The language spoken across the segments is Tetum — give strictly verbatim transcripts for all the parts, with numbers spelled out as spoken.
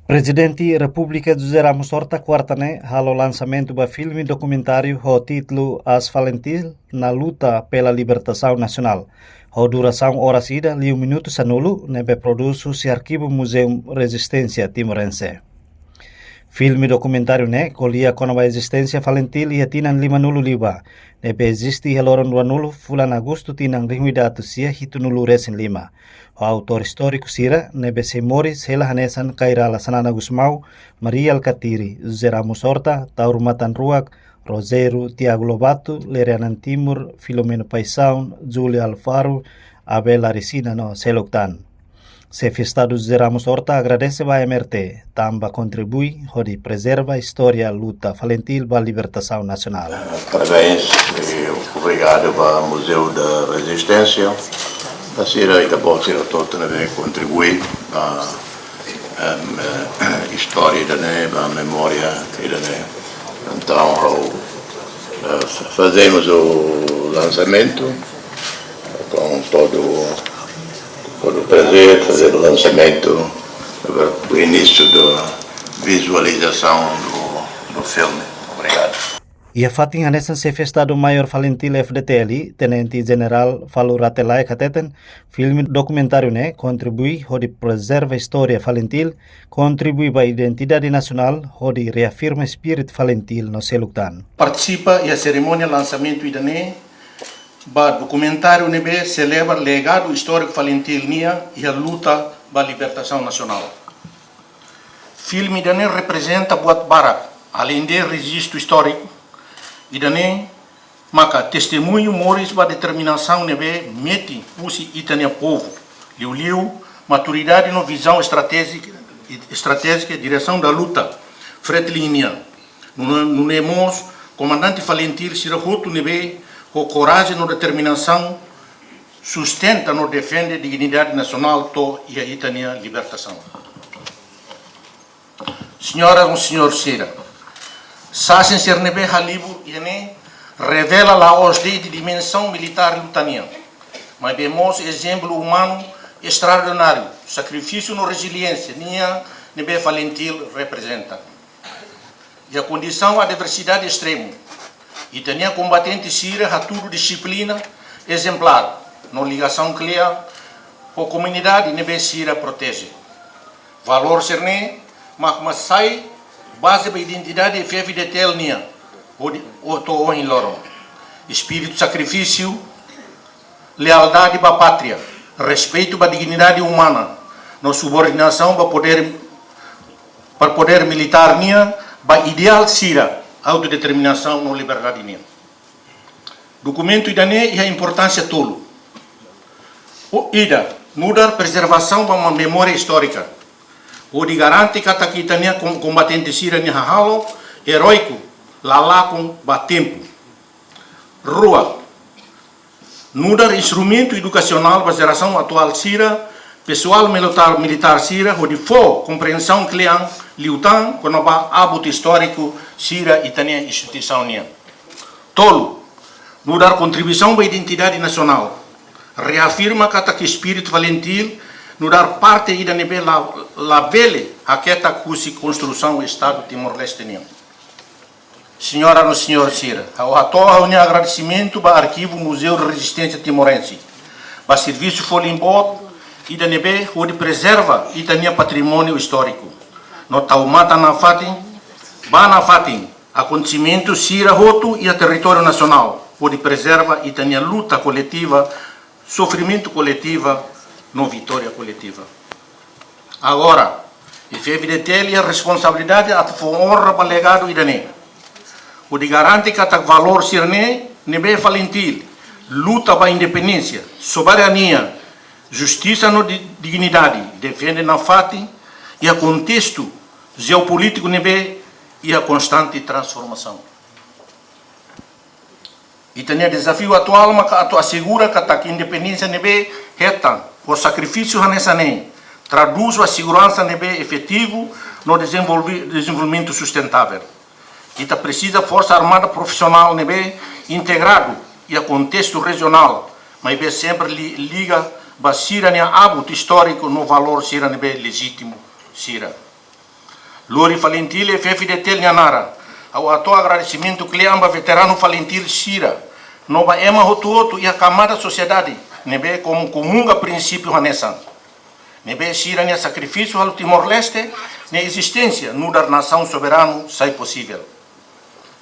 Prezidente Repúblika José Ramos Horta kuarta ne'e halo lansamentu ba filme dokumentáriu ho títulu As Falintil na Luta pela Libertação Nacional, ho durasaun oras ida liu minutu sanulu, ne'ebé produzidu husi arkivu Muzeu Rezisténsia Timorense. Filme dokumentáriu ne'e ko'alia kona-ba ezisténsia Falintil iha tinan limanulu liubá, ne'ebé eziste iha loron ruanulu fulan Agostu tinan rihun ida atus sia hitunulu resin lima. Ho autór istóriku sira ne'ebé sei moris hela hanesan Kay Rala Xanana Gusmão, Mari Alkatiri, José Ramos Horta, Taur Matan Ruak, Rogério Tiago Lobato, Lerianan Timur, Filomeno Paixão, Júlio Alfaro, Abel Arisina no seluk tan. Xefe Estadu José Ramos Horta agradese ba M R T tanba kontribui hodi prezerva istória luta Falintil ba libertasaun nasionál. Parabéns i obrigadu ba Museu da Rezisténsia. Ba sira i ba sira hotu ne'ebé kontribui ba, em, eh, istória ida-ne'e, ba memória ida-ne'e. Entaun, ha'u, eh, fazemos o lançamento com todo, todo prazer, fazer o lançamento, o início da visualização do, do filme. Obrigado. Iha fatin hanesan Xefe Estadu Maiór Falintil F-FDTL, Tenente Jenerál Falur Rate Laek hateten, filme dokumentáriu ne'e kontribui hodi prezerva istória Falintil, kontribui ba identidade nasionál, hodi reafirma espíritu Falintil no seluk tan. Partisipa iha serimónia lansamentu ida-ne'e ba dokumentáriu ne'ebé selebra legadu istóriku Falintil nian iha luta ba libertasaun nasionál. Filme ida-ne'e reprezenta buat barak, aleinde rejistu istóriku ida-ne'e maka testemuñu moris ba determinasaun ne'ebé metin husi ita-nia povu, liuliu maturidade no vizaun estratéjika, estratéjika diresaun da luta Fretilin nian. Nune'e, nune'e mós komandante Falintil sira hotu ne'ebé ho korajen no determinasaun sustenta no defende dignidade nasionál to'o iha ita-nia libertasaun. Señoras no señór sira, sasin sira ne'ebé halibur iha ne'e revela la'ós de'it dimensaun militár luta nian, maibé mós ezemplu umanu estraordináriu, sakrifísiu no reziliénsia nian ne'ebé Falintil reprezenta. Iha kondisaun adversidade estremu, ita-nia kombatente sira hatudu dixiplina ezemplár no ligasaun kle'an ho komunidade ne'ebé sira proteje. Valór sira-ne'e mak, mak sai baze ba identidade F-FDTL nian, hodi, to'o ohin loron. Espíritu sakrifísiu, lealdade ba pátria, respeitu ba dignidade umana, no subordinasaun ba podér, ba podér militár nian, ba ideál sira, autodeterminasaun no liberdade nian. Dokumentu ida-ne'e iha importánsia tolu. Ida, nu'udar prezervasaun ba memória istórika, hodi garante katak ita-nia kom-, kombatente sira-nia hahalok eróiku la lakon ba tempu. Rua, nu'udar instrumentu edukasionál ba jerasaun atuál sira, pesoál militár, militár sira, hodi fó komprensaun kle'an liután kona-ba abut istóriku sira ita-nia instituisaun nian. Tolu, nu'udar kontribuisaun ba identidade nasionál, reafirma katak espíritu Falintil nu'udar parte ida ne'ebé la, labele haketak husi konstrusaun Estadu Timor-Leste nian. Señora no señór sira, ha'u hato'o ha'u-nia agradesimentu ba Arkivu Museu Rezisténsia Timorense, ba servisu folin boot ida ne'ebé hodi prezerva ita-nia patrimóniu istóriku. No tau matan nafatin, ba nafatin akontesimentu sira hotu iha territóriu nasionál, hodi prezerva ita-nia luta koletiva, sofrimentu koletiva, no vitória koletiva. Agora, F-FDTL iha responsabilidade atu fó onra ba legadu ida-ne'e, hodi garante katak valór sira-ne'e ne'ebé Falintil luta ba independénsia, soberania, justisa no di-, dignidade, defende nafatin iha kontestu jeopolítiku ne'ebé iha konstante transformasaun. Ita-nia dezafiu atuál maka atu asegura katak independénsia ne'ebé hetan ho sakrifísiu hanesan ne'e tradús ba seguransa ne'ebé efetivu no dezenvolvi-, dezenvolvimentu sustentável. Ita presiza forsa armada profisionál ne'ebé integradu iha kontestu rejionál, maibé sempre li-, liga ba sira-nia abut istóriku no valór sira ne'ebé lejítimu sira. Lori Falintil F-FDTL nia naran, ha'u hato'o agradesimentu kle'an ba veteranu Falintil sira, no ba ema hotu-hotu iha kamada sosiedade ne'ebé komu-, komunga prinsípiu hanesan, ne'ebé sira-nia sakrifísiu halo Timor-Leste nia ezisténsia nu'udar nasaun soberanu sai posivel.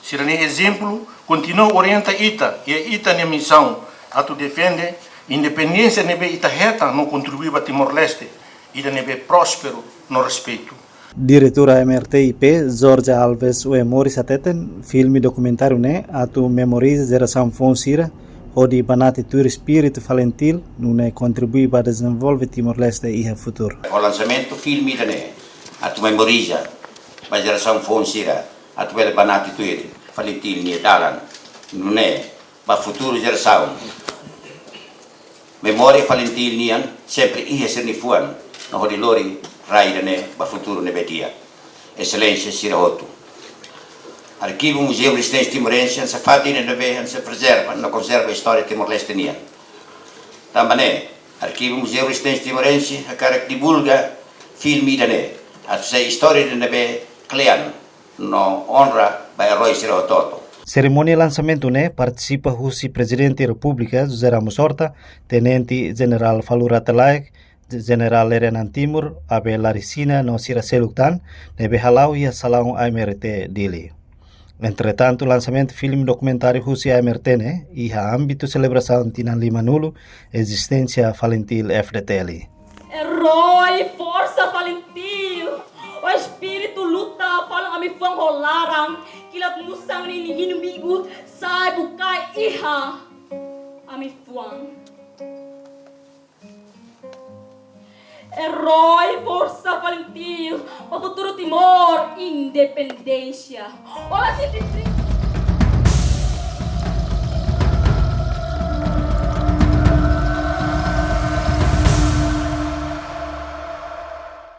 Sira-nia ezemplu kontinua orienta ita iha ita-nia misaun atu defende independénsia ne'ebé ita hetan no kontribui ba Timor-Leste ida ne'ebé prósperu no respeitu. Diretora M R T I P, Jorge Alves Uemori hateten, filme dokumentáriu ne'e atu memoriza jerasaun foun sira, hodi banati tuir espíritu Falintil, nune'e kontribui ba dezenvolve Timor-Leste iha futuru. Ho lansamentu filme ida-ne'e atu memoriza ba jerasaun foun sira, atu bele banati tuir Falintil nia dalan, nune'e ba futuru jerasaun. Memória Falintil nian sempre iha sira-nia fuan, no hodi lori rai ida-ne'e ba futuru ne'ebé di'ak. Exelénsia sira hotu. Arkivu Muzeu Rezisténsia Timorense hanesan fatin ida ne'ebé hanesan prezerva no konserva istória Timor-Leste nian. Tanba ne'e, Arkivu Muzeu Rezisténsia Timorense hakarak divulga filme ida-ne'e, atu sai istória ida ne'ebé kle'an no onra ba eroi sira hotu-hotu. Serimónia lansamentu ne'e partisipa husi Prezidente Repúblika José Ramos Horta, Tenente Jenerál Falur Rate Laek, Jenerál Lere Nantimur, Abel Larisina no sira seluk tan, ne'ebé hala'o iha salaun A M R T Dili. Entretantu, lansamentu filme dokumentáriu husi A M R T ne'e iha ámbitu selebrasaun tinan limanulu ezisténsia Falintil F-FDTL. Eroi forsa Falintil, o espíritu luta falun ami-fuan ho laran, kilat musan nia inimigu sai buka iha ami-fuan. Eroi forsa Falintil, ba futuru Timor independénsia. Olá, Siti Tri-